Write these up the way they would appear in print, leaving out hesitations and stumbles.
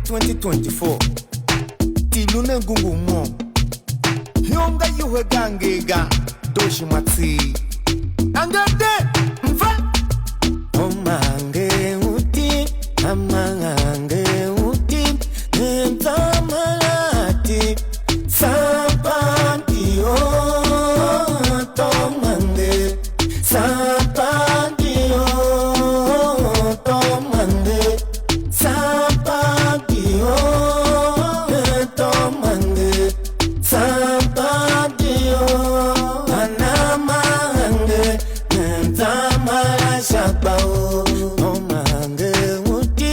2024 tìlú náà gungun mọ́ yonga yuhe gangega doshi matsi angade mfa omange uti amangange uti ntamalati sapandio tomange sapandio tomange sapandio tomange sapandio anamange ntamalashapao omange uti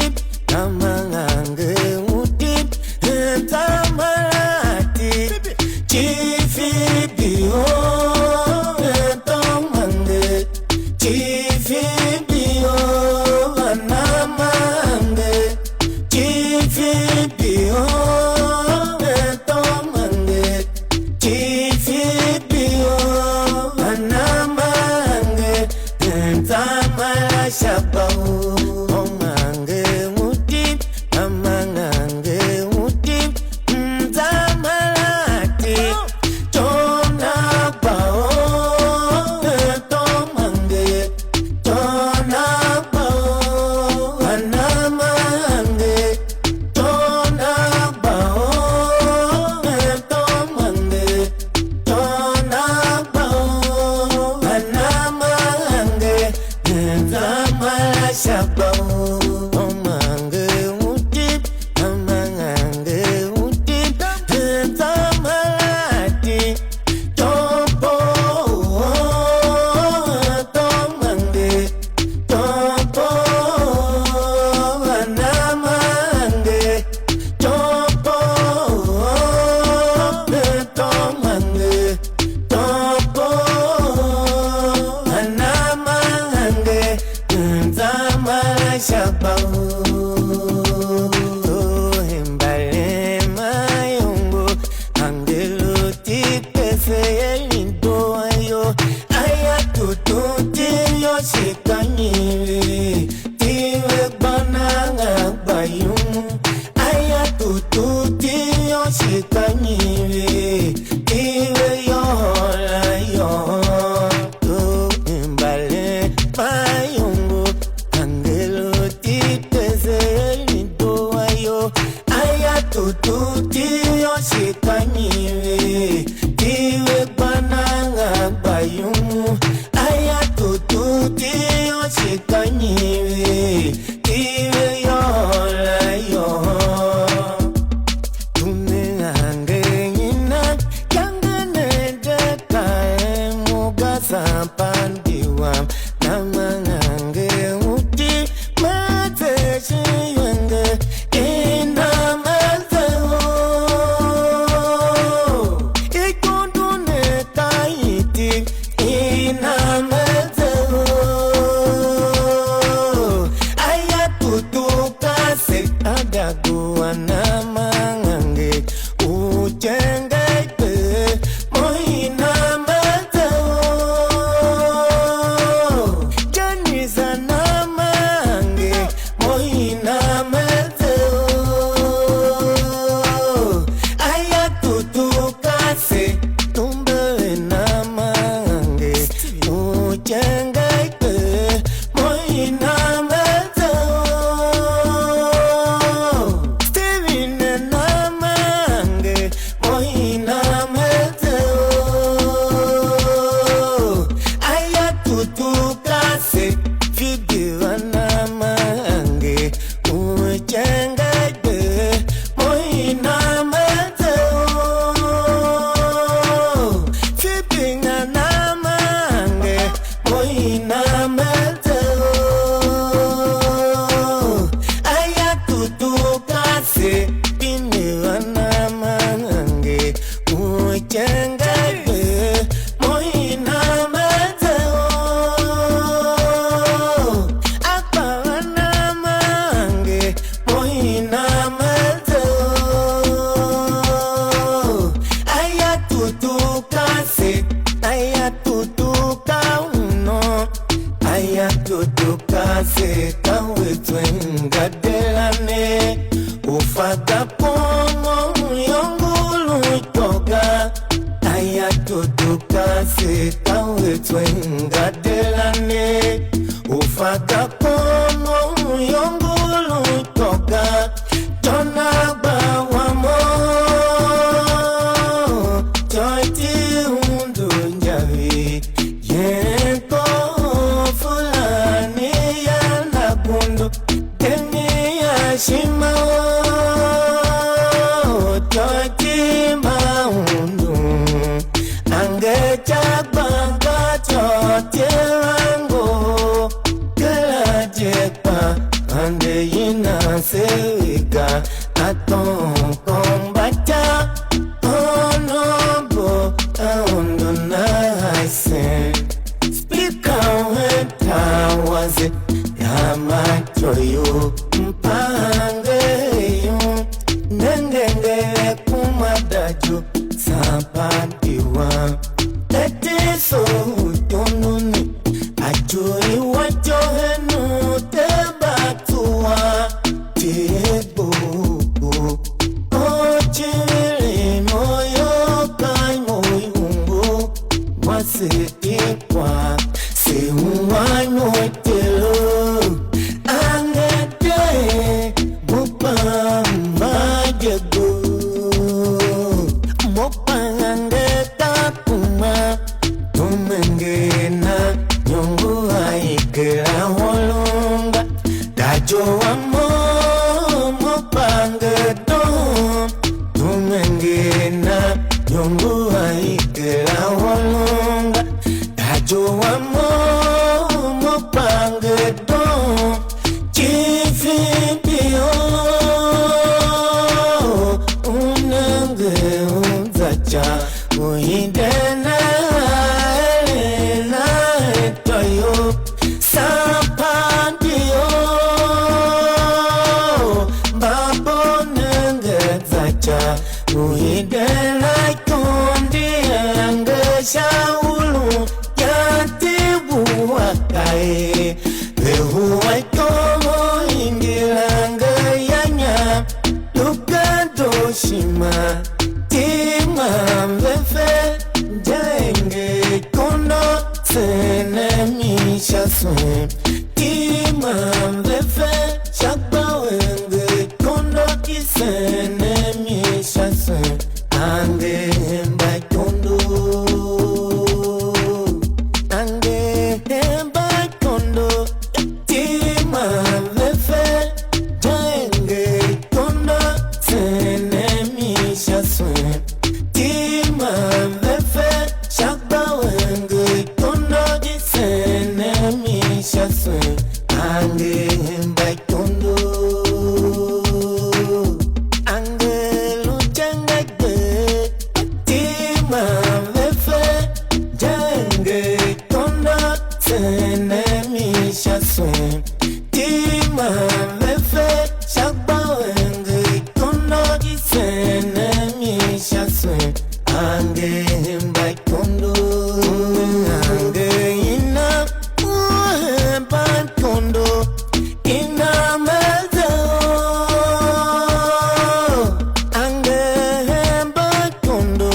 amangange uti ntamalati chifibio tomange chifibio anamange chifibio tomange chifibio anamange ntamalashapao omange uti amangange uti ntamalati tonapao tomange tonapao anamange tonapao tomange tonapao anamange ntamalashapao omange uti amangange uti ntamalati topo tomange topo anamange topo tomange topo anamange ntamalashapao embale mayongo angelo tipese elindoayo aya tutu tiyoshikanyile tiwe gbananga gbayumu aya tutu tiyoshikanyile tiwe yohola yoho tu mbale mayongo angelo tipese elindoayo aya tutu tiyoshikanyile tiwe gbananga gbayumu aya tutu tiyoshikanyile tiwe yohola yoho Pandiwa namangange uti mateshiyenge inamazeo ikundune kaiti inamazeo ayatutukase adaguwa namangange uchengete moinamazeo janisa namange moinamazeo ayatutukase tumbele namange uchengete moinamazeo Steven namange moinamazeo ayatutukase fidiwa namange uchengete moinamazeo fipinga namange moinamazeo ayatutukase pinewa namange uchengete moinamazeo akpawa namange moinamazeo ayatutukase ayatutuka uno ayatutukase kawetwengadelane ufa. Ufakapongo yongulu toka Ayatutuka sitawetwe ngatelane Ufakapongo yongulu toka Tonagba wamo Toiti undu njavi Yeko fulani ya nakundu Temi ya shima Toiti maundu Ange chagbanga chotirango Kela jekpa Ande yina sewika Aton kombacha Onobo Aondo na haisen Speaker wetawaze Yamachoyo Mpangeyo Nengenge kumadaju Sapatiwa Tetiso utonuni Ajo iwajo henu Tebatuwa Tiebogo Ochiri moyo kai moyungu Wasitikwa Seuwanotelo Angete Mupambajego Mupangeta kuma Tumengena Nyungu aikela wolunga Dajo wamo Mupangeto Tumengena Nyungu aikela wolunga Dajo wamo Mupangeto Chifipio Unenge unzacha Uindena Elena etoyo Sampandio Babonenge zacha Uindena kundi ange shaulu Yatibuwakae Behuwa ikomo ingilanga yanya Lukadoshima Tima mvefe Jenge kono Senemisha swe Tima mvefe Shakba wenge kono Kisenemisha swe Ange mbakondo Ange mbakondo Tima mvefe Jenge kono Senemisha swe Tima mvefe Shakba wenge kono Kisenemisha swe Ange mbakondo Ange luchangagbe Tima mvefe Jenge kono Senemisha swe Tima mvefe Shakba wenge kono Kisenemisha swe Ange mbakondo Ange ina Mbakondo Ina mezeo Ange mbakondo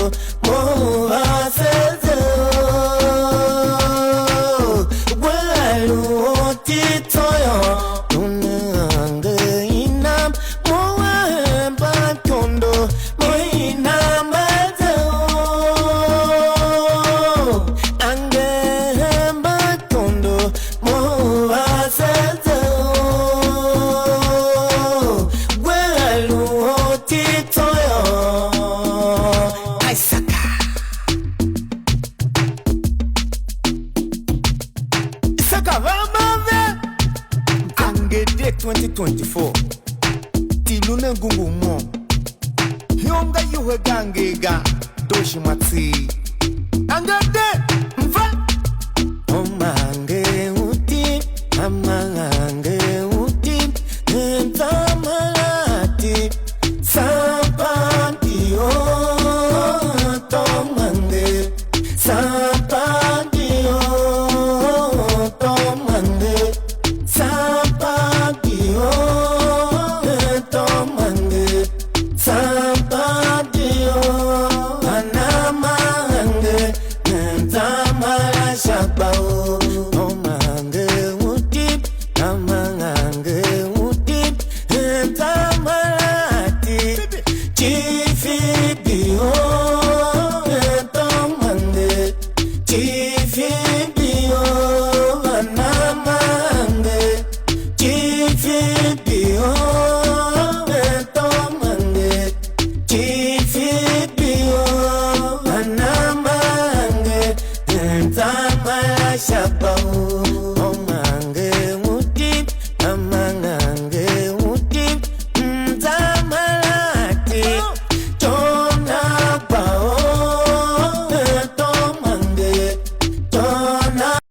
Moasezeo Gwelu otitoyo Unange ina Moa mbakondo Moina mezeo Ange mbakondo Moasezeo Gwelu otitoyo Isaka Isaka vamave Angede 2024 Tilu nengungu mo Hyonga yuhe gangega Doshimati Angede mva Omange uti Amange uti Ntamalati Sampantio Tomange Sampantio Tomange Sampantio Tomange Chifi.